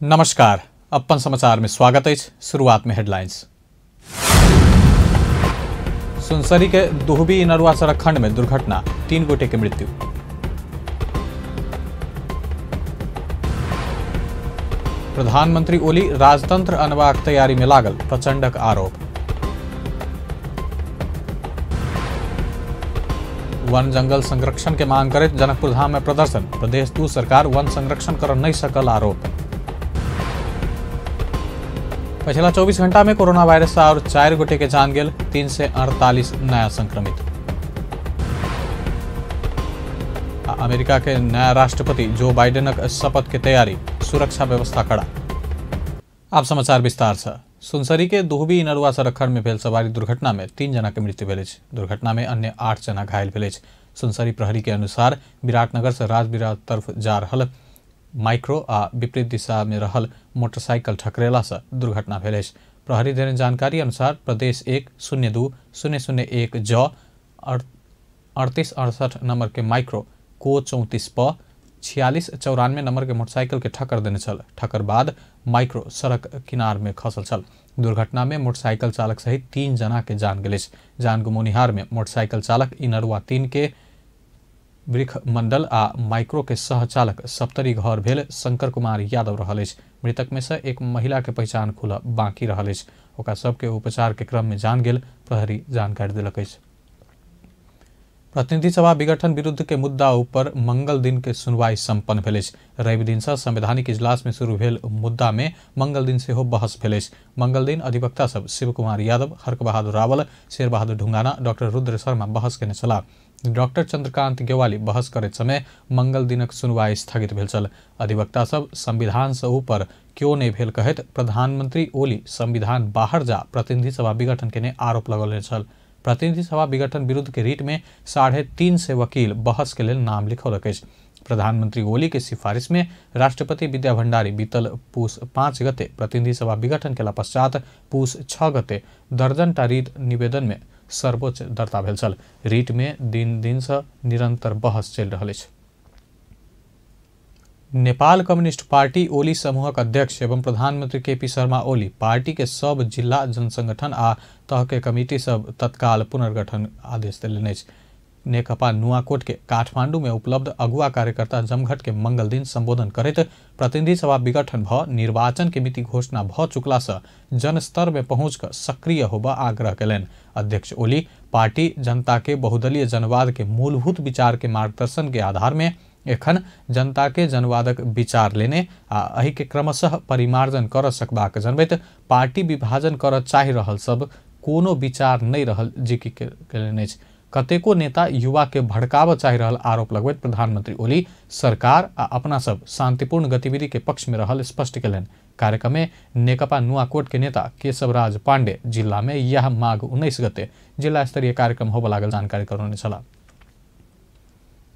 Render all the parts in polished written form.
नमस्कार, अपन समाचार में स्वागत है। शुरुआत में हेडलाइंस। सुनसरी के दुहबी इनरुआ सड़क खंड में दुर्घटना, 3 गोटे के मृत्यु। प्रधानमंत्री ओली राजतंत्र अनबाक तैयारी में लागल, प्रचंडक आरोप। वन जंगल संरक्षण के मांग करैत जनकपुर धाम में प्रदर्शन, प्रदेश 2 सरकार वन संरक्षण कर नहीं सकल आरोप। पिछला 24 घंटा में कोरोना वायरस और 4 गोटे के जान गेल, 348 नया संक्रमित। अमेरिका के नया राष्ट्रपति जो बाइडेनक शपथ के तैयारी, सुरक्षा व्यवस्था कड़ा। आप समाचार विस्तार से। सुनसरी के दुहबी इनरुआ सड़क खंड में भेल सवारी दुर्घटना में 3 जना के मृत्यु भेल अछि। दुर्घटना में अन्य 8 जना घायल भेल अछि। सुनसरी प्रहरी के अनुसार विराटनगर से राजविराज तरफ जा रहल माइक्रो आ विपरीत दिशा में रहल मोटरसाइकिल ठकरेला से दुर्घटना भेल अछि। प्रहरी देने जानकारी अनुसार प्रदेश 1 02 001 ज 3868 नंबर के माइक्रो को 34 प 4694 नंबर के मोटरसाइकिल के ठक्कर देने छल। ठक्कर बाद माइक्रो सड़क किनार में खसल छल। दुर्घटना में मोटरसाइकिल चालक सहित 3 जना के जान गेल अछि। जान गुमौनिहार में मोटरसाइकिल चालक इनरुआ 3 के वृख मंडल आ माइक्रो के सहचालक सप्तरी घर भेल शंकर कुमार यादव रहल अछि। मृतक में से एक महिला के पहचान खुला बाकी रहल अछि। ओकरा सबके उपचार के क्रम में जान गेल प्रहरी जानकारी देलक अछि। प्रतिनिधि सभा विघटन विरुद्ध के मुद्दा ऊपर मंगल दिन के सुनवाई संपन्न भेल अछि। रवि दिन से संवैधानिक इजलास में शुरू भेल मुद्दा में मंगल दिन सेहो बहस भेल अछि। मंगल दिन अधिवक्ता सब शिव कुमार यादव, हर्क बहादुर रावल, शेर बहादुर ढुंगाना, डॉक्टर रुद्र शर्मा बहस केने छलाह। डॉक्टर चंद्रकांत गेवाली बहस करैत समय मंगल दिनक सुनवाई स्थगित भेल छल। अधिवक्ता सब संविधान से ऊपर क्यों नहीं भेल कहैत प्रधानमंत्री ओली संविधान बाहर जा प्रतिनिधि सभा विघटन केने आरोप लगौने छल। प्रतिनिधि सभा विघटन विरुद्ध के रीट में 350 वकील बहस के लेल नाम लिखौलक अछि। प्रधानमंत्री ओली के सिफारिश में राष्ट्रपति विद्या भंडारी बीतल पूस 5 गते प्रतिनिधि सभा विघटन केला पश्चात पूस 6 गते दर्जनटा रीट निवेदन में सर्वोच्च दर्ता भेल छल। रीट में दिन दिन से निरंतर बहस चलि रहल अछि। नेपाल कम्युनिस्ट पार्टी ओली समूहक अध्यक्ष एवं प्रधानमंत्री केपी शर्मा ओली पार्टी के सब जिला जनसंगठन आ तह के कमिटी सब तत्काल पुनर्गठन आदेश देलनि अछि। नेकपा नुआकोट के काठमांडू में उपलब्ध अगुआ कार्यकर्ता जमघट के मंगल दिन संबोधन करैत प्रतिनिधि सभा विघटन भ निर्वाचन के मिति घोषणा भ चुकला से जनस्तर में पहुंच कर सक्रिय होबा आग्रह कयलनि। अध्यक्ष ओली पार्टी जनता के बहुदलीय जनवाद के मूलभूत विचार के मार्गदर्शन के आधार में एखन जनता के जनवादक विचार लेने आ एहि के क्रमशः परिमार्जन कर सकबाक जनबैत पार्टी विभाजन कर चाहि रहल सब कोनो विचार नहीं रहल जिक्र कयलनि अछि। कतेको नेता युवा के भड़काबऽ चाहि रहल आरोप लगबैत प्रधानमंत्री ओली सरकार आ अपना सब शांतिपूर्ण गतिविधि के पक्ष में रहल स्पष्ट कयलनि। कार्यक्रम में नेकपा नुआकोट के नेता केशवराज पांडे जिला में यह माघ 19 गते जिला स्तरीय कार्यक्रम होबऽ लागल जानकारी करौने छलाह।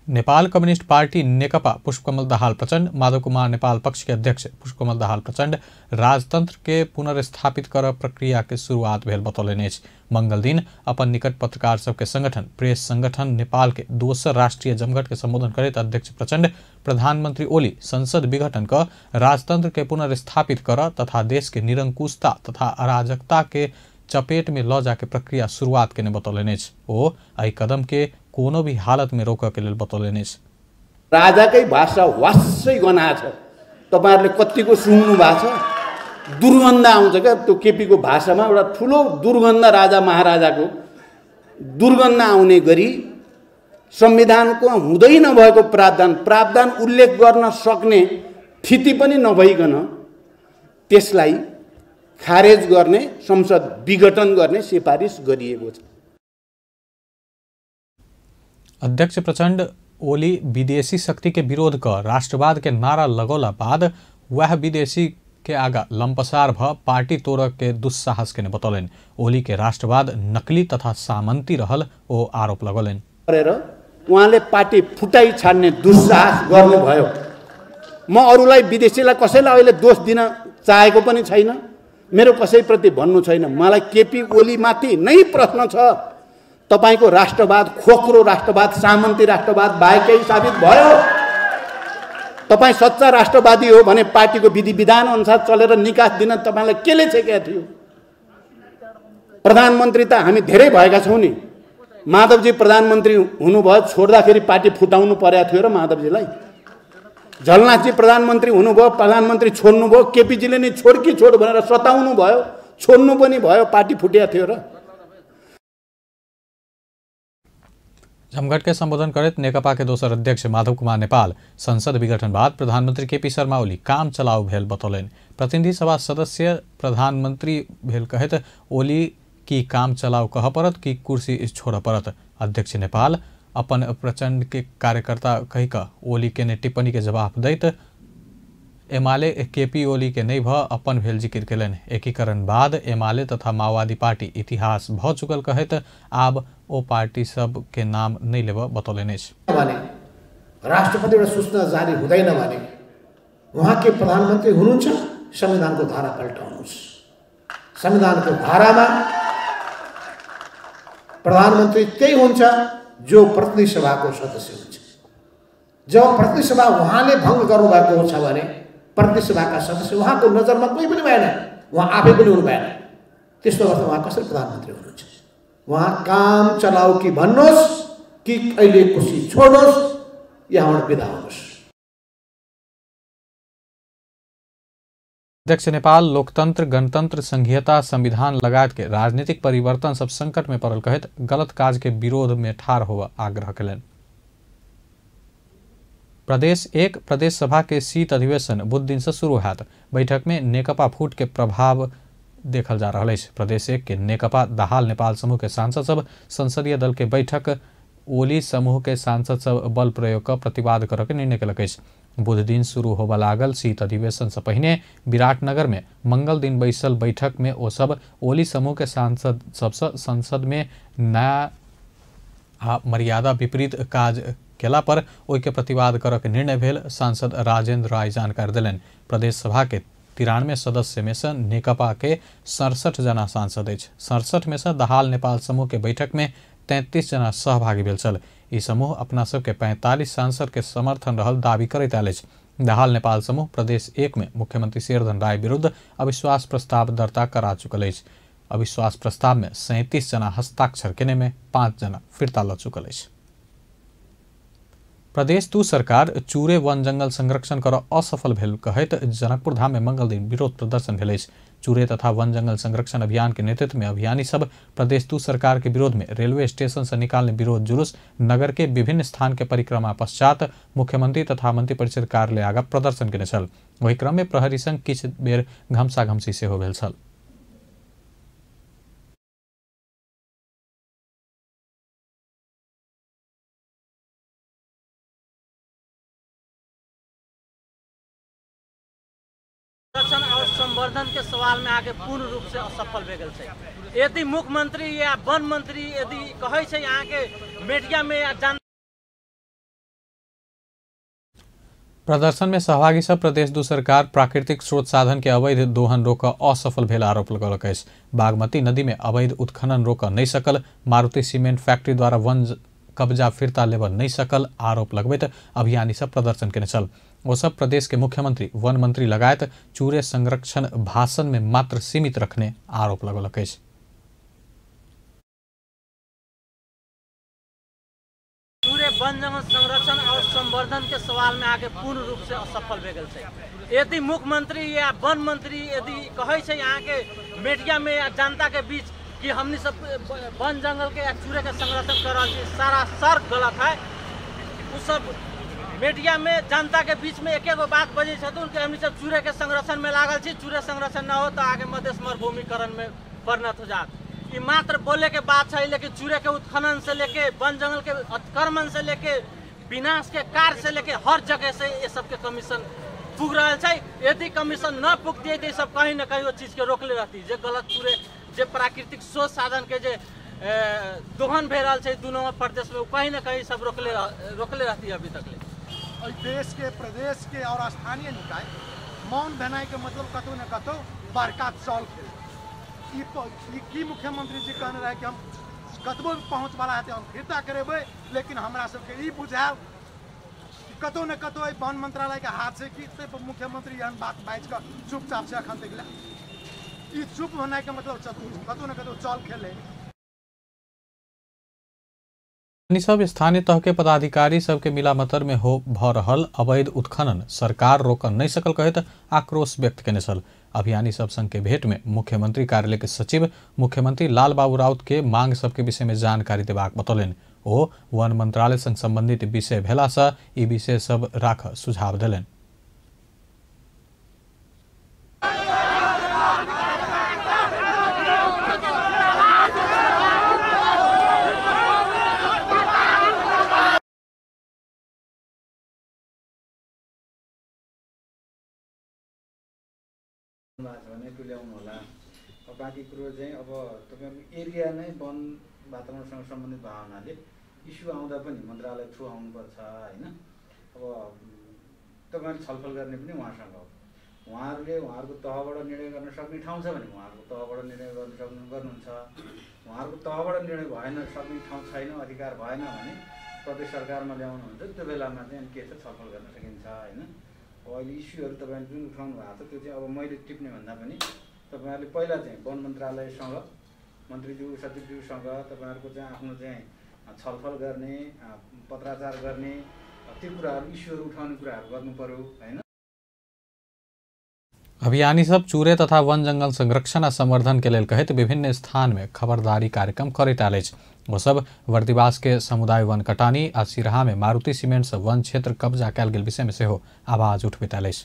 नेपाल कम्युनिस्ट पार्टी नेकपा पुष्पकमल दाहाल प्रचंड, माधव कुमार नेपाल पक्ष के अध्यक्ष पुष्पकमल दाहाल प्रचंड राजतंत्र के पुनर्स्थापित कर प्रक्रिया के शुरुआत भेल बतौलनि अछि। मंगल दिन अपन निकट पत्रकार सबके संगठन प्रेस संगठन नेपाल के दोसर राष्ट्रीय जमघट के संबोधन करैत अध्यक्ष प्रचंड प्रधानमंत्री ओली संसद विघटन क राजतंत्र के पुनर्स्थापित कर तथा देश के निरंकुशता तथा अराजकता के चपेट में ल जाके प्रक्रिया शुरुआत केने बतौलनि अछि। ओ एहि कदम के कोनो भी हालत में रोकऽ के लेल बतौलनि अछि। राजाकै भाषा वास्सै गनाएको छ, तपाईहरुले कतिको सुन्नु भएको छ? दुर्गन्ध आउँछ क्या त्यो केपीको भाषामा, एउटा ठुलो दुर्गन्ध, राजा महाराजाको दुर्गन्ध आउने गरी संविधानको हुँदै नभएको प्रावधान उल्लेख गर्न सक्ने स्थिति पनि नभइकन त्यसलाई खारेज गर्ने, संसद विघटन गर्ने सिफारिस गरिएको छ। अध्यक्ष प्रचंड ओली विदेशी शक्ति के विरोध कर राष्ट्रवाद के नारा लगौला बाद वह विदेशी के आगा लंपसार भ पार्टी तोड़ के दुस्साहस के बतौलनि। ओली के राष्ट्रवाद नकली तथा सामंती रहल ओ आरोप लगौलनि। गरेर उहाँले पार्टी फुटाइ छाड्ने दुस्साहस गर्नुभयो। म अरूलाई विदेशीलाई कसैलाई अहिले दोष दिन चाहेको पनि छैन, मेरो कसैप्रति भन्नु छैन। मलाई केपी ओलीमाथि नै प्रश्न छ। तपाईको राष्ट्रवाद खोक्रो राष्ट्रवाद, सामन्ती राष्ट्रवाद बाहेकै साबित भयो। तपाईँ सच्चा राष्ट्रवादी हो भने पार्टीको विधि विधान अनुसार चलेर निकास दिन तपाईँलाई केले छेकेको थियो? प्रधानमन्त्री त हामी धेरै भएका छौँ नि। माधवजी प्रधानमन्त्री हुनुभयो, छोड्दाखेरि पार्टी फुटाउनु परेको थियो र माधवजीलाई? झलनाथजी प्रधानमन्त्री हुनुभयो, प्रधानमन्त्री छोड्नुभयो, केपीजीले नै छोड कि छोड भनेर सताउनु भयो, छोड्नु पनि भयो, पार्टी फुटेको थियो र? जमघट के संबोधन करैत नेकपा के दोसर अध्यक्ष माधव कुमार नेपाल संसद विघटन बाद प्रधानमंत्री केपी शर्मा ओली काम चलाऊ भेल बतौलनि। प्रतिनिधि सभा सदस्य प्रधानमंत्री भेल कहैत ओली की काम चलाऊ कह पड़त कि कुर्सी छोड़ पड़त। अध्यक्ष नेपाल अपन प्रचंड के कार्यकर्ता कहि कऽ ओली के टिप्पणी के जवाब दैत एमाले केपी ओली के नहीं भ अपन भेल जिक्र केलनि। एकीकरण बाद एमाले तथा माओवादी पार्टी इतिहास भ चुकल कहैत आब ओ पार्टी सब के नाम नहीं लेब बतौलनि अछि। भने राष्ट्रपतिबाट सूचना जारी हुँदैन भने उहाँ के प्रधानमन्त्री हुनुहुन्छ, संविधानको धारा पल्टाउनुहोस्। संविधानको धारामा प्रधानमन्त्री त्यही हुन्छ जो प्रतिनिधि सभाको सदस्य हुन्छ। जब प्रतिनिधि सभा उहाँले भङ्ग गर्नुभएको छ भने प्रतिनिधि सभाका सदस्य उहाँको नजरमा कोही पनि भएन, उहाँ आफै पनि हुनु भएन। त्यस्तो अवस्थामा उहाँ कसरी प्रधानमन्त्री हुनुहुन्छ? उहाँ काम चलाऊ कि भन्नुहोस् कि अहिले कुर्सी छोड्नुहोस्, यहाँबाट बिदा हुनुहोस्। अध्यक्ष नेपाल लोकतंत्र, गणतंत्र, संघीयता, संविधान लगायत के राजनीतिक परिवर्तन सब संकट में पड़ल कहैत गलत काज के विरोध में ठाढ़ होवा आग्रह केलनि। प्रदेश एक प्रदेश सभा के शीत अधिवेशन बुध दिन से शुरू हैत। बैठक में नेकपा फूट के प्रभाव देखल जा रहा है। प्रदेश एक के नेकपा दाहाल नेपाल समूह के सांसद सब संसदीय दल के बैठक ओली समूह के सांसद सब बल प्रयोग का प्रतिवाद कर के निर्णय केलक अछि। बुध दिन शुरू होबय लागल शीत अधिवेशन से पहिने विराटनगर में मंगल दिन बैसल बैठक में ओ सब ओली समूह के सांसद सबसे संसद में नया आ मर्यादा विपरीत काज केला पर ओहि के प्रतिवाद करऽ के निर्णय भेल सांसद राजेंद्र राय जानकारी देलनि। प्रदेश सभा के 93 सदस्य में से नेकपा के 67 जना सांसद अछि। 67 में से दाहाल नेपाल समूह के बैठक में 33 जना सहभागी भेल छल। ई समूह अपना सबके 45 सांसद के समर्थन रहल दावी करैत आयल अछि। दाहाल नेपाल समूह प्रदेश एक में मुख्यमंत्री शेरधन राय विरुद्ध अविश्वास प्रस्ताव दर्ता करा चुकल अछि। अविश्वास प्रस्ताव में 37 जना हस्ताक्षर केने में 5 जना फिर्ता ल चुकल अछि। प्रदेश 2 सरकार चूरे वन जंगल संरक्षण कर असफल भेल कहैत जनकपुर धाम में मंगल दिन विरोध प्रदर्शन भेल अछि। चूरे तथा वन जंगल संरक्षण अभियान के नेतृत्व में अभियानी सब प्रदेश 2 सरकार के विरोध में रेलवे स्टेशन से निकालने विरोध जुलूस नगर के विभिन्न स्थान के परिक्रमा पश्चात मुख्यमंत्री तथा मंत्रिपरिषद कार्यालय आगा प्रदर्शन केने छल। ओहि क्रम में प्रहरी संग किछु बेर घमसाघमसी सेहो भेल छल। संरक्षण और संवर्धन के सवाल में आके पूर्ण रूप से असफल भए गेल छै। यदि मुख्यमंत्री या वन मंत्री यदि कहै छै यहाँ के मीडिया में या जान प्रदर्शन में सहभागी सब प्रदेश 2 सरकार प्राकृतिक स्रोत साधन के अवैध दोहन रोक असफल भेल आरोप लगौलक अछि। बागमती नदी में अवैध उत्खनन रोक नहीं सकल, मारुति सीमेंट फैक्ट्री द्वारा वन कब्जा फिर्ता लेबऽ नहीं सकल आरोप लगबैत अभियानी सब प्रदर्शन केने छल। ओ सब प्रदेश के मुख्यमंत्री वन मंत्री लगायत चूरे संरक्षण भाषण में मात्र सीमित रखने आरोप लगौलक अछि। चूरे वन जंगल संरक्षण और संवर्धन के सवाल में आके पूर्ण रूप से असफल भए गेल छै। यदि मुख्यमंत्री या वन मंत्री यदि कहै छै यहाँ के मीडिया में या जनता के बीच कि हमनी सब वन जंगल के या चूरे के संरक्षण कर रहल छी, सारा सर गलत है। उ सब मीडिया में जनता के बीच में एक एगो बात बजै छथुन कि हमनी सब चूरे के संरक्षण में लागल छी, चूरे संरक्षण न हो तो आगे मधेश मरुभूमिकरण में परिणत हो जात। ई मात्र बोले के बात है, लेकिन चूरे के उत्खनन से लेके वन जंगल के अतिक्रमण से लेके विनाश के कार्य से लेके हर जगह से ये सबके कमीशन पुग रहा है। यदि कमीशन न पुगती तो सब कहीं न कहीं वो चीज के रोकले रहती। जे गलत चूरे जे प्राकृतिक स्रोत साधन के जे दोहन भे रहा है दोनों प्रदेश में, कहीं न कहीं सब रोकले रहती अभी तक ले। देश के प्रदेश के और स्थानीय निकाय मौन भेनाइ के मतलब कतौ न कतौ बड़का चल खेल। की मुख्यमंत्री जी कहने रहे कि हम कतबो पहुँच वाला हेतै हम फिरता करेबै, लेकिन हमरा सबके ई बुझायल कि कतौ ने कतौ एहि वन मंत्रालय के हाथ से कि मुख्यमंत्री एहन बात बाजि कऽ चुपचाप से अखन तक ई चुप होनाइ के मतलब कतौ ने कतौ चल खेले। सब स्थानीय तह के पदाधिकारी सबके मिलामतर में हो भ रहल अवैध उत्खनन सरकार रोकन नहीं सकल कहैत आक्रोश व्यक्त केने छल। अभियानी सब संग के भेंट में मुख्यमंत्री कार्यालय के सचिव मुख्यमंत्री लाल बाबू राउत के मांग सबके विषय में जानकारी देबाक बतौलनि। ओ वन मंत्रालय संग संबंधित विषय भेला से ई विषय सब राख सुझाव देलनि। भने त्यो ल्याउनु होला। बाँकी कुरो चाहिँ अब तपाईँको एरिया नै वन वातावरणसँग सम्बन्धित भएको हुनाले इस्यु आउँदा पनि मन्त्रालय थ्रु आउनुपर्छ होइन। अब तपाईँहरूले छलफल गर्ने पनि उहाँसँग हो, उहाँहरूले उहाँहरूको तहबाट निर्णय गर्न सक्ने ठाउँ छ भने उहाँहरूको तहबाट निर्णय गर्न सक्नु गर्नुहुन्छ, उहाँहरूको तहबाट निर्णय भएन सक्ने ठाउँ छैन अधिकार भएन भने प्रदेश सरकारमा ल्याउनुहुन्छ, त्यो बेलामा चाहिँ के छ छलफल गर्न सकिन्छ होइन। अब अहिले इस्युहरू तपाईँले जुन उठाउनु भएको छ त्यो चाहिँ अब मैले टिप्ने भन्दा पनि तपाईँहरूले पहिला चाहिँ वन मन्त्रालयसँग मन्त्रीज्यू सचिवज्यूसँग तपाईँहरूको चाहिँ आफ्नो चाहिँ छलफल गर्ने पत्राचार गर्ने त्यो कुराहरू इस्युहरू उठाउने कुराहरू गर्नु पर्यो होइन। अभियानी सब चूरे तथा वन जंगल संरक्षण आ संवर्धन के लेल कहैत विभिन्न स्थान में खबरदारी कार्यक्रम करैत आयल अछि। ओ सब वर्दिवास के समुदाय वन कटानी आ सिरहा में मारुति सीमेंट से वन क्षेत्र कब्जा कयल गेल विषय में सेहो आवाज उठबैत आयल अछि।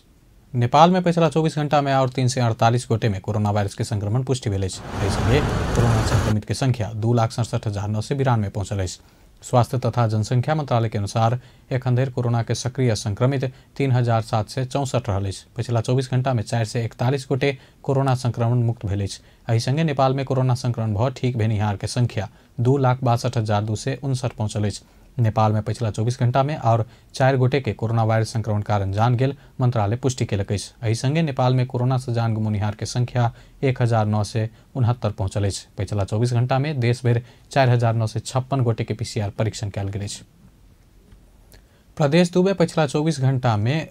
नेपाल में पिछला 24 घंटा में और 348 गोटे में कोरोना वायरस के संक्रमण पुष्टि भेल अछि। एहि संगे कोरोना संक्रमित के संख्या 2,67,992 पहुंचल अछि। स्वास्थ्य तथा जनसंख्या मंत्रालय के अनुसार एखन धरि कोरोना के सक्रिय संक्रमित 3,764 रहल अछि। पिछला 24 घंटा में 441 गोटे कोरोना संक्रमण मुक्त भेल अछि। एहि संगे नेपाल में कोरोना संक्रमण भ ठीक भेनिहार के संख्या 2,62,259 पहुंचल अछि। नेपाल में पिछला 24 घंटा में और 4 गोटे के कोरोना वायरस संक्रमण कारण जान गेल मंत्रालय पुष्टि केलक अछि। एहि संगे नेपाल में कोरोना से जान गुमौनिहार के संख्या 1,969 पहुंचल अछि। पिछला 24 घंटा में देश भरि 4,956 गोटे के पीसीआर परीक्षण कयल गेल अछि। प्रदेश 2 में पिछला 24 घंटा में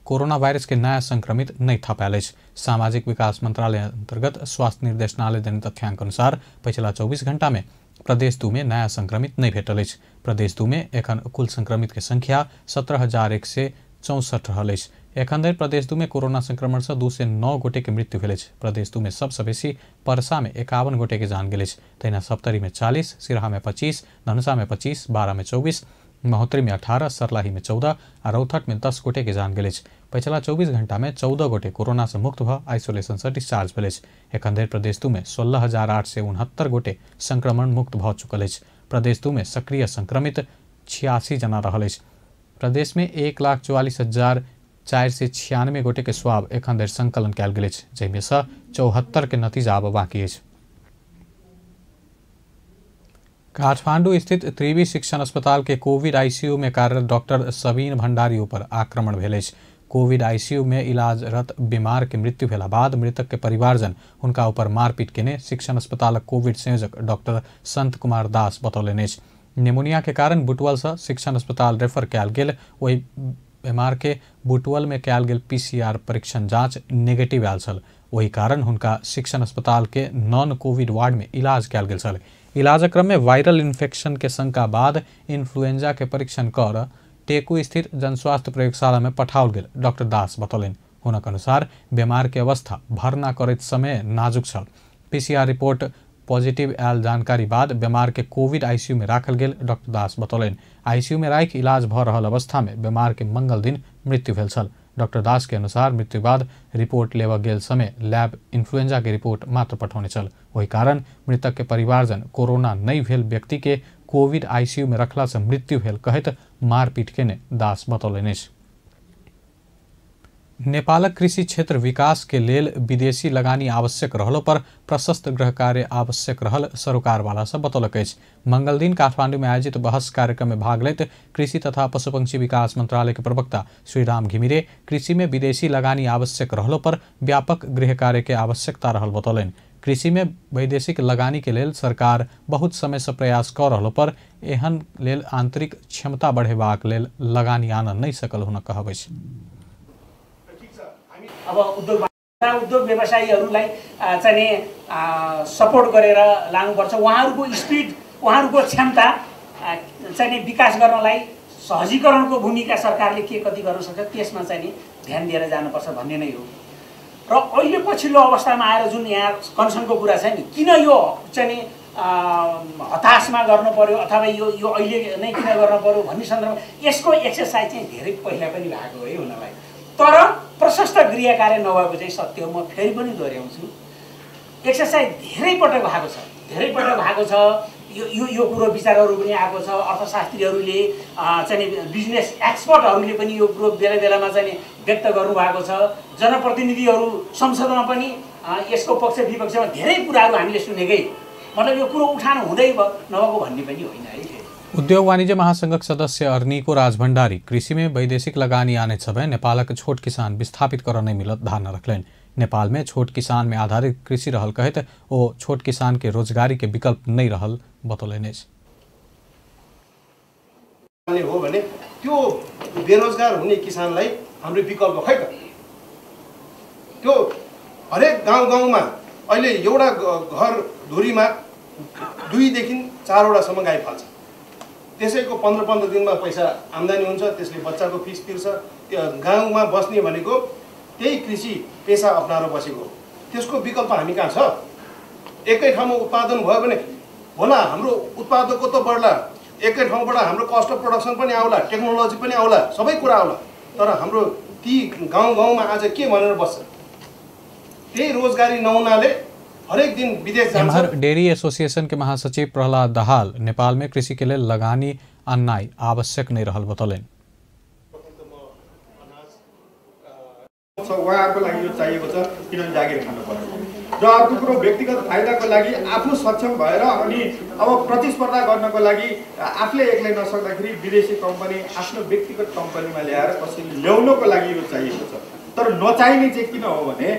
कोरोना वायरस के नया संक्रमित नहीं थपायल अछि। सामाजिक विकास मंत्रालय अंतर्गत स्वास्थ्य निर्देशनालय देने तथ्यांक अनुसार पिछला 24 घंटा में प्रदेश 2 में नया संक्रमित नहीं भेटल अछि। प्रदेश 2 में एखन कुल संक्रमित के संख्या 17,164 रहल अछि। एखन धरि प्रदेश 2 में कोरोना संक्रमण से 209 गोटे के मृत्यु भेल अछि। प्रदेश 2 में सबसँ बेसी परसा में 51 गोटे के जान गेल अछि। तहिना सप्तरी में 40, सिरहा में 25, धनुषा में 25, बारा में 24, महोत्तरी में 18, सर्लाही में 14 आ रौथट में 10 गोटे के जान गेल अछि। पछिला 24 घंटा में 14 गोटे कोरोना से मुक्त भ आइसोलेशन से डिस्चार्ज भेल अछि। एखन धरि प्रदेश 2 में 16,869 गोटे संक्रमण मुक्त भ चुकल अछि। प्रदेश 2 में सक्रिय संक्रमित 86 जना रहल अछि। प्रदेश में 1,44,496 गोटे के स्वाब एखन धरि संकलन कयल गेल अछि, जाहिमे सँ 74 के नतीजा आब बाकी अछि। काठमांडू स्थित त्रिवी शिक्षण अस्पताल के कोविड आईसीयू में कार्यरत डॉक्टर सबीन भंडारी ऊपर आक्रमण भेल अछि। कोविड आईसीयू में इलाजरत बीमार के मृत्यु भेला बाद मृतक के परिवारजन हुनका ऊपर मारपीट केने शिक्षण अस्पतालक कोविड संयोजक डॉक्टर संत कुमार दास बतौलनि अछि। निमोनिया के कारण बुटवल से शिक्षण अस्पताल रेफर कयल गेल ओहि बीमार के बुटवल में कयल गेल पीसीआर परीक्षण जांच नेगेटिव आयल छल। ओहि कारण हुनका शिक्षण अस्पताल के नॉन कोविड वार्ड में इलाज कयल गेल छल। इलाजक क्रम में वायरल इन्फेक्शन के शंका बाद इन्फ्लुएंजा के परीक्षण कर टेकू स्थित जनस्वास्थ्य प्रयोगशाला में पठाओल गेल डॉक्टर दास बतौलनि। हुनक अनुसार बीमार के अवस्था भर्ना करैत समय नाजुक छल। पीसीआर रिपोर्ट पॉजिटिव आयल जानकारी बाद बीमार के कोविड आईसीयू में राखल गेल डॉक्टर दास बतौलनि। आईसीयू में राखि इलाज भ रहल अवस्था में बीमार के मंगल दिन मृत्यु भेल छल। डॉक्टर दास के अनुसार मृत्यु बाद रिपोर्ट लेबऽ गेल समय लैब इन्फ्लुएंजा के रिपोर्ट मात्र पठौने छल। ओहि कारण मृतक के परिवारजन कोरोना नहि भेल व्यक्ति के कोविड आईसीयू में रखला से मृत्यु भेल कहैत मारपीट केने दास बतौलनि अछि। नेपालक कृषि क्षेत्र विकास के लेल विदेशी लगानी आवश्यक रहलो पर प्रशस्त गृह कार्य आवश्यक रहल सरोकारवाला सब बतौलक अछि। मंगल दिन काठमांडू में आयोजित बहस कार्यक्रम में भाग लैत कृषि तथा पशुपक्षी विकास मंत्रालय के प्रवक्ता श्रीराम घिमिरे कृषि में विदेशी लगानी आवश्यक रहलो पर व्यापक गृह कार्य के आवश्यकता रहल बतौलनि। कृषि में वैदेशिक लगानी के लेल सरकार बहुत समय से प्रयास कर रहलो पर एहन लेल आंतरिक क्षमता बढ़ेबाक लेल लगानी आन नहीं सकल हुनक कहब अछि। अब उद्योग व्यवसायीहरूलाई चाहिँ सपोर्ट गरेर लानुपर्छ। उहाँहरूको स्पिड, उहाँहरूको क्षमता चाहिँ विकास गर्नलाई सहजीकरणको भूमिका सरकारले के कति गर्न सक्छ त्यसमा चाहिँ ध्यान दिएर जानुपर्छ भन्ने नै हो। र अहिले पछिल्लो अवस्थामा आएर जुन यहाँ कन्सर्नको कुरा छ नि, किन यो चाहिँ हताशमा गर्नु पर्यो अथवा यो यो अहिले नै किन गर्नु पर्यो भन्ने सन्दर्भमा यसको एक्सर्साइज चाहिँ धेरै पहिला पनि भएको है हुनलाई, तर प्रशस्त गृह कार्य नभएको चाहिँ सत्य हो। म फेरि पनि दोहोऱ्याउँछु, एक्सर्साइज धेरै पटक भएको छ, धेरै पटक भएको छ। यो यो यो कुरो विचारहरू पनि आएको छ, अर्थशास्त्रीहरूले चाहिँ बिजनेस एक्सपर्टहरूले पनि यो कुरो बेला बेलामा चाहिँ व्यक्त गर्नुभएको छ। जनप्रतिनिधिहरू संसदमा पनि यसको पक्ष विपक्षमा धेरै कुराहरू हामीले सुनेकै, मतलब यो कुरो उठान हुँदै नभएको भन्ने पनि होइन है। उद्योग वाणिज्य महासंघक सदस्य अर्नीको राज भण्डारी कृषि में वैदेशिक लगानी आने समय नेपालक छोट किसान विस्थापित कर नहीं मिलत धारणा रखलनि। नेपाल में छोट किसान में आधारित कृषि रहल कहत ओ छोट किसान के रोजगारी के विकल्प नहीं रहल बतौलनि अछि। हो भने त्यो बेरोजगार हुने किसानलाई हाम्रो विकल्प खै त? त्यो हरेक गाउँ गाउँमा अहिले एउटा घर धुरीमा 2 देखि 4 वटासम्म गाई पाल्छ, त्यसैको 15-15 दिनमा पैसा आम्दानी हुन्छ, त्यसले बच्चाको फिस तिर्छ। त्यो गाउँमा बस्ने भनेको त्यही कृषि पेसा अप्नाएर बसेको हो, त्यसको विकल्प हामी कहाँ छ? एकै ठाउँमा उत्पादन भयो भने होला हाम्रो उत्पादकको त बढ्ला, एकै ठाउँबाट हाम्रो कस्ट अफ प्रोडक्सन पनि आउला, टेक्नोलोजी पनि आउला, सबै कुरा आउला, तर हाम्रो ती गाउँ गाउँमा आज के भनेर बस्छ? त्यही रोजगारी नहुनाले हरेक दिन विदेश जान्छ। एम्हर डेयरी एसोसिएशन के महासचिव प्रहलाद दाहाल नेपाल में कृषि के लिए लगानी आननाइ आवश्यक नहीं रहल बतौलनि। उहाँहरूको लागि यो चाहिएको छ, किनभने जागिर खानु पर्यो। र अर्को कुरो व्यक्तिगत फाइदाको लागि आफू सक्षम भएर अनि अब प्रतिस्पर्धा गर्नको लागि आफूले एक्लै नसक्दाखेरि विदेशी कम्पनी आफ्नो व्यक्तिगत कम्पनीमा ल्याएर कसैले ल्याउनको लागि यो चाहिएको छ। तर नचाहिने चाहिँ किन हो भने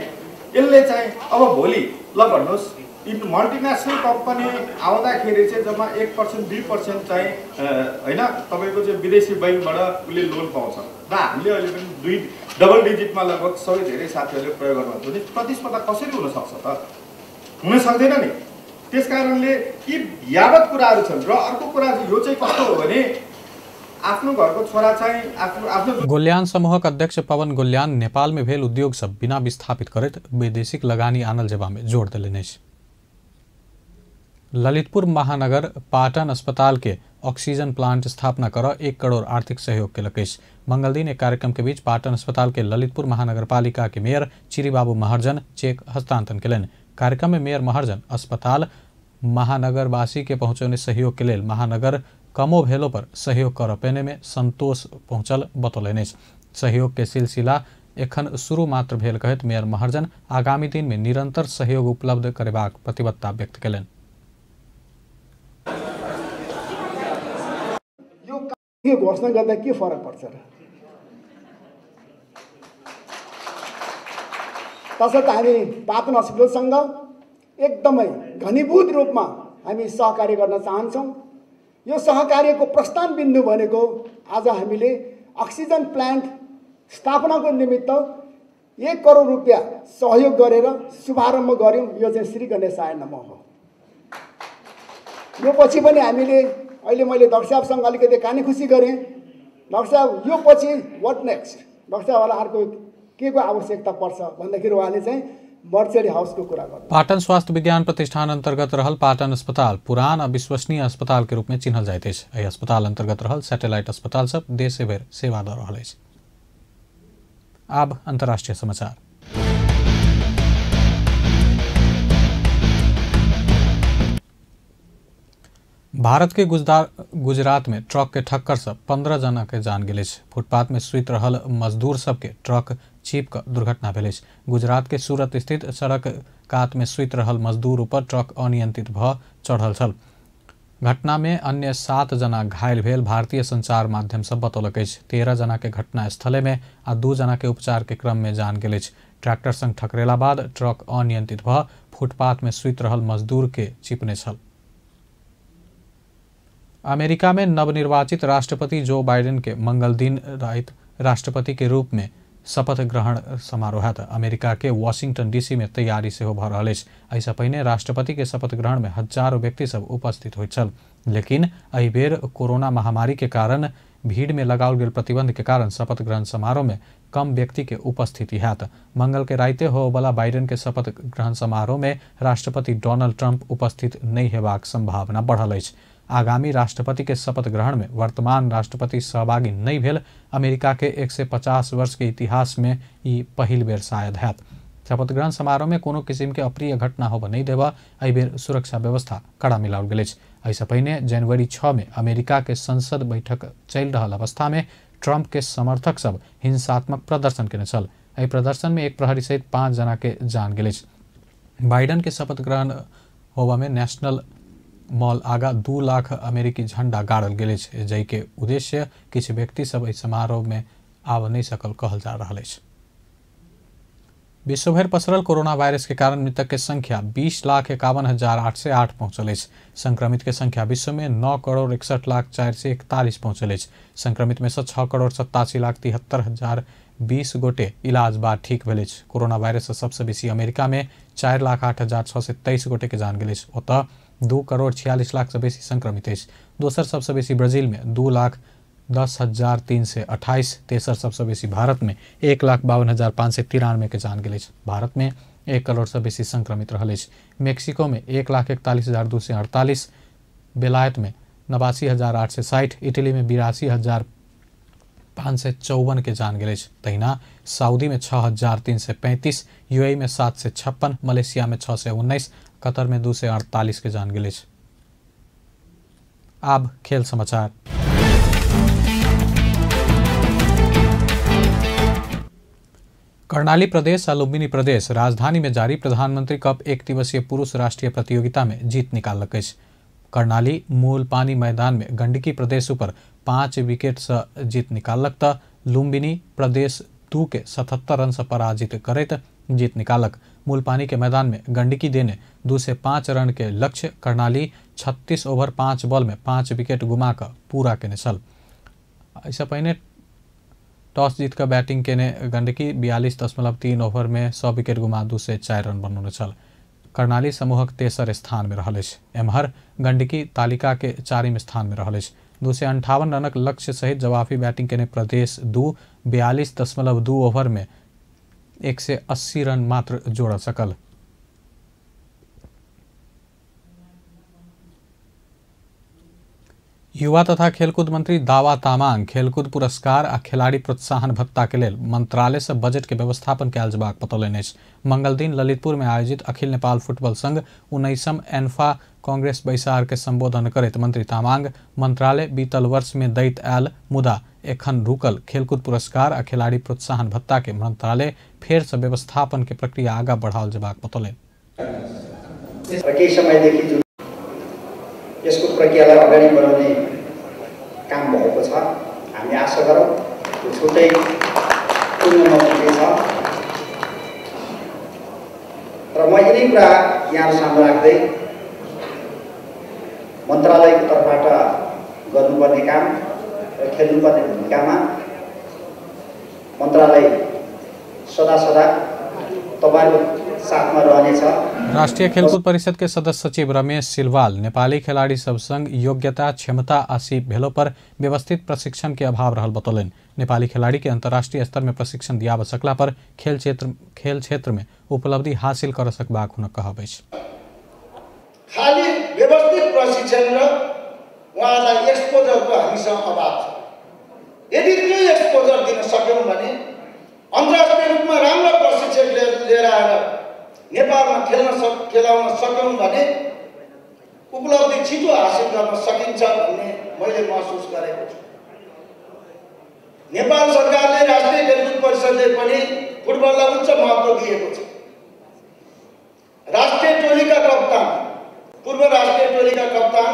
यसले चाहिँ अब भोलि ल भन्नुहोस् इन मल्टिनेसनल कम्पनी आउँदाखेरि चाहिँ जम्मा 1% 2% चाहिँ होइन तपाईँको चाहिँ विदेशी बैङ्कबाट उसले लोन पाउँछ र हामीले अहिले पनि 2 डबल डिजिटमा लगभग सबै धेरै साथीहरूले प्रयोग गर्नुहुन्छ भने प्रतिस्पर्धा कसरी हुनसक्छ त? हुन सक्दैन नि। त्यस कारणले यी यावत कुराहरू छन्। र अर्को कुरा चाहिँ यो चाहिँ कस्तो हो भने आफ्नो घरको छोरा चाहिँ आफ्नो आफ्नो गोल्यान समूहक अध्यक्ष पवन गोल्यान नेपाल में भेल उद्योग सब बिना विस्थापित करैत वैदेशिक लगानी आनल जेबा में जोड़ देलनि अछि। ललितपुर महानगर पाटन अस्पताल के ऑक्सीजन प्लांट स्थापना कर 1 करोड़ आर्थिक सहयोग केलक अछि। मंगलदिन एक कार्यक्रम के बीच पाटन अस्पताल के ललितपुर महानगरपालिका के मेयर चिरीबाबू महर्जन चेक हस्तांतरण केलनि। कार्यक्रम में मेयर महर्जन अस्पताल महानगरवासी के पहुँचौने सहयोग के लेल महानगर कमो भेलो पर सहयोग कर पेने में संतोष पहुँचल बतौलनि अछि। सहयोग के सिलसिला एखन शुरू मात्र भेल कहैत मेयर महर्जन आगामी दिन में निरंतर सहयोग उपलब्ध करेबाक प्रतिबद्धता व्यक्त केलनि। यो घोषणा गर्दा के फरक पर्छ र? तसर्थ हामी पाटन हस्पिटलसँग एकदमै घनीभूत रूपमा हामी सहकार्य गर्न चाहन्छौँ। यो सहकार्यको प्रस्थान बिन्दु भनेको आज हामीले अक्सिजन प्लान्ट स्थापनाको निमित्त 1 करोड रुपियाँ सहयोग गरेर शुभारम्भ गऱ्यौँ। यो चाहिँ श्री गणेशाय नमः हो। यो पछि पनि हामीले अहिले मैले डाक्टर साहबसँग अलिकति कानेखुसी गरेँ। डाक्टर साहब यो पछि what next, doctor साहबहरूलाई अर्को के को आवश्यकता पर्छ भन्दाखेरि उहाँले चाहिँ मर्चरी हाउसको कुरा गर्नु। पाटन स्वास्थ्य विज्ञान प्रतिष्ठान अंतर्गत रहल पाटन अस्पताल पुरान अविश्वसनीय अस्पताल के रूप में चिन्हल जाइत अछि। एहि अस्पताल अंतर्गत रहल सैटेलाइट अस्पताल सब देशभरि सेवा दऽ रहल अछि। आब अंतर्राष्ट्रीय समाचार। भारत के गुजरात में ट्रक के ठक्कर से 15 जना के जान गेल अछि। फुटपाथ में सुति रहल मजदूर सबके ट्रक चीप क दुर्घटना भेल अछि। गुजरात के सूरत स्थित सड़क कात में सुति रहल मजदूर ऊपर ट्रक अनियंत्रित भ चढ़ल छल। घटना में अन्य 7 जना घायल भेल भारतीय संचार माध्यम सब बतौलक अछि। 13 जना के घटना स्थले में आ 2 जना के उपचार के क्रम में जान गेल अछि। ट्रैक्टर संग ठकरेला बाद ट्रक अनियंत्रित भ फुटपाथ में सुति रहल मजदूर के चिपने छल। अमेरिका में नवनिर्वाचित राष्ट्रपति जो बाइडेन के मंगल दिन रात राष्ट्रपति के रूप में शपथ ग्रहण समारोह है। अमेरिका के वॉशिंगटन डीसी में तैयारी सेहो भ रहल अछि। एहिसँ पहिने राष्ट्रपति के शपथ ग्रहण में हजारों व्यक्ति सब उपस्थित होइत छल, लेकिन एहि बेर कोरोना महामारी के कारण भीड़ में लगाओल गेल प्रतिबंध के कारण शपथ ग्रहण समारोह में कम व्यक्ति के उपस्थिति हैत। मंगल के राइते होबला बाइडेन के शपथ ग्रहण समारोह में राष्ट्रपति डोनाल्ड ट्रंप उपस्थित नहीं हेबाक संभावना बढ़ल अछि। आगामी राष्ट्रपति के शपथ ग्रहण में वर्तमान राष्ट्रपति सहभागी नहीं भेल अमेरिका के 150 वर्ष के इतिहास में ई पहिल बेर शायद हैत। शपथ ग्रहण समारोह में कोनो किसिम के अप्रिय घटना होबय नहीं देबा एहि बेर सुरक्षा व्यवस्था कड़ा मिलाओल गेल अछि। एहिसँ पहिने जनवरी 6 में अमेरिका के संसद बैठक चलि रहल अवस्था में ट्रंप के समर्थक सब हिंसात्मक प्रदर्शन केने छल। एहि प्रदर्शन में एक प्रहरी सहित 5 जना के जान गेल अछि। बाइडन के शपथ ग्रहण होबा में नेशनल मॉल आगा 2 लाख अमेरिकी झंडा गाड़ल गेल अछि, जाहिके उद्देश्य किछु व्यक्ति सब एहि समारोह में आब नहीं सकल कहल जा रहल अछि। विश्वभरि पसरल कोरोना वायरस के कारण मृतक के संख्या 20,51,808 पहुंचल अछि। संक्रमित के संख्या विश्व में 9,61,00,441 पहुंचल अछि। संक्रमित में से 6,87,73,020 गोटे इलाज बाद ठीक भेल अछि। कोरोना वायरस से सबसे बेसी अमेरिका में 4,08,623 गोटे के जान गेल अछि। ओतऽ 2,46,00,000 से बेसी संक्रमित अछि। दोसर सबसे बेसी ब्राजील में 2,10,328, तेसर सबसे बेसी भारत में 1,52,593 के जान गेल अछि। भारत में 1 करोड़ से बेसी संक्रमित रहल अछि। मेक्सिको में 1,41,248, बेलायत में 89,860, इटली में 82,554 के जान गेल अछि। तहिना सऊदी में 6,335, यूएई में 756, मलेशिया में 619, कतर में 248 के जान गेल अछि। आब खेल समाचार। कर्णाली प्रदेश आ लुम्बिनी प्रदेश राजधानी में जारी प्रधानमंत्री कप एक दिवसीय पुरुष राष्ट्रीय प्रतियोगिता में जीत निकाललक अछि। कर्णाली मूलपानी मैदान में गंडकी प्रदेश ऊपर 5 विकेट से जीत निकाललक त लुम्बिनी प्रदेश 2 के 77 रन से पराजित करैत जीत निकालक। मूलपानी के मैदान में गंडकी देने 2 से 5 रन के लक्ष्य कर्णाली 36 ओवर 5 बॉल में 5 विकेट गुमा कऽ पूरा केने छल। एहिसँ पहिने टॉस जीत कऽ बैटिंग केने गंडकी 42.3 ओवर में 100 विकेट गुमा 2 से 4 रन बनौने छल। कर्णाली समूहक तेसर स्थान में रहल अछि। एम्हर गंडकी तालिका के 4म स्थान में रहल अछि। 258 रनक लक्ष्य सहित जवाफी बैटिंग केने प्रदेश 2 42.2 ओवर में 180 रन मात्र जोड़ सकल। युवा तथा खेलकूद मंत्री दावा तामाङ खेलकूद पुरस्कार आ खिलाड़ी प्रोत्साहन भत्ता के लेल मंत्रालय से बजट के व्यवस्थापन कयल जेबाक बतौलनि अछि। मंगल दिन ललितपुर में आयोजित अखिल नेपाल फुटबॉल संघ 19म एन्फा कांग्रेस बैसार के संबोधन करैत मंत्री तामाङ मंत्रालय बीतल वर्ष में दैत आयल मुदा एखन रुकल खेलकूद पुरस्कार आ खिलाड़ी प्रोत्साहन भत्ता के मंत्रालय फेर से व्यवस्थापन के प्रक्रिया आगा बढ़ाओल जेबाक बतौलनि। यसको प्रक्रियालाई अगाडि बढाउने काम भएको छ। हामी आशा गरौँ यो छुट्टै पुण्यमा पुग्नेछ र म यिनै कुरा यहाँ सामु राख्दै मन्त्रालयको तर्फबाट गर्नुपर्ने काम र खेल्नुपर्ने भूमिकामा मन्त्रालय सदा सदा तपाईको साथमा रहनेछ। राष्ट्रिय खेलकूद परिषद के सदस्य सचिव रमेश सिलवाल नेपाली खिलाड़ी सब संग योग्यता क्षमता आ सीप भेलो पर व्यवस्थित प्रशिक्षण के अभाव रहल बतौलनि। नेपाली खिलाड़ी के अंतर्राष्ट्रीय स्तर में प्रशिक्षण दियाब सकला पर खेल क्षेत्र में उपलब्धि हासिल कर सकबाक हुनक कहब अछि। खाली व्यवस्थित प्रशिक्षण र उहाँलाई एक्सपोजरको हामीसँग अभाव छ। यदि त्यो एक्सपोजर दिन सक्यौँ भने अन्तर्राष्ट्रिय रूपमा राम्रो प्रशिक्षक लिएर आएर नेपालमा खेलाउन सक्यौँ भने उपलब्धि छिटो हासिल गर्न सकिन्छ भन्ने मैले महसुस गरेको छु। नेपाल सरकारले राष्ट्रिय खेलकुद परिषदले पनि फुटबललाई उच्च महत्त्व दिएको छ। राष्ट्रिय टोलीका कप्तान, पूर्व राष्ट्रिय टोलीका कप्तान,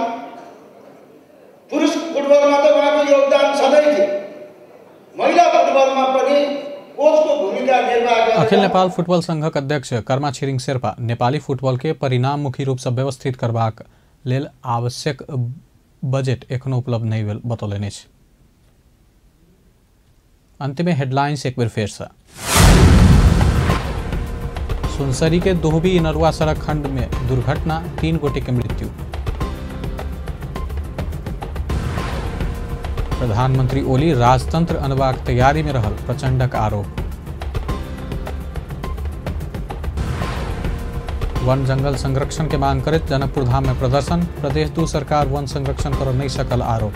पुरुष फुटबलमा त उहाँको योगदान छँदै थियो, महिला फुटबलमा पनि कोचको भूमिका निर्वाह। अखिल नेपाल फुटबॉल संघक अध्यक्ष कर्मा छिरिङ शेर्पा नेपाली फुटबॉल के परिणाममुखी रूप से व्यवस्थित करबाक लेल आवश्यक बजेट एखनो उपलब्ध नहीं भेल बतौलनि अछि। अंत में हेडलाइंस एक बेर फेर से। सुनसरी के दोहबी इनरुआ सड़क खंड में दुर्घटना, 3 गोटे के मृत्यु। प्रधानमंत्री ओली राजतंत्र अनबाक तैयारी में रहल प्रचंडक आरोप। वन जंगल संरक्षण के मांग करैत जनकपुर धाम में प्रदर्शन, प्रदेश 2 सरकार वन संरक्षण कर नहीं सकल आरोप।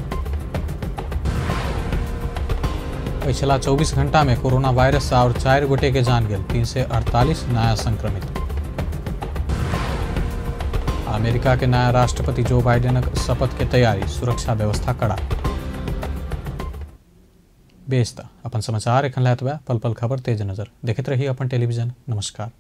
पिछला 24 घंटा में कोरोना वायरस से और 4 गोटे के जान गेल, 348 नया संक्रमित। अमेरिका के नया राष्ट्रपति जो बाइडेनक शपथ के तैयारी, सुरक्षा व्यवस्था कड़ा। बेस त अपन समाचार एखन लए पल पल खबर तेज नजर देखैत रही अपन टेलीविजन। नमस्कार।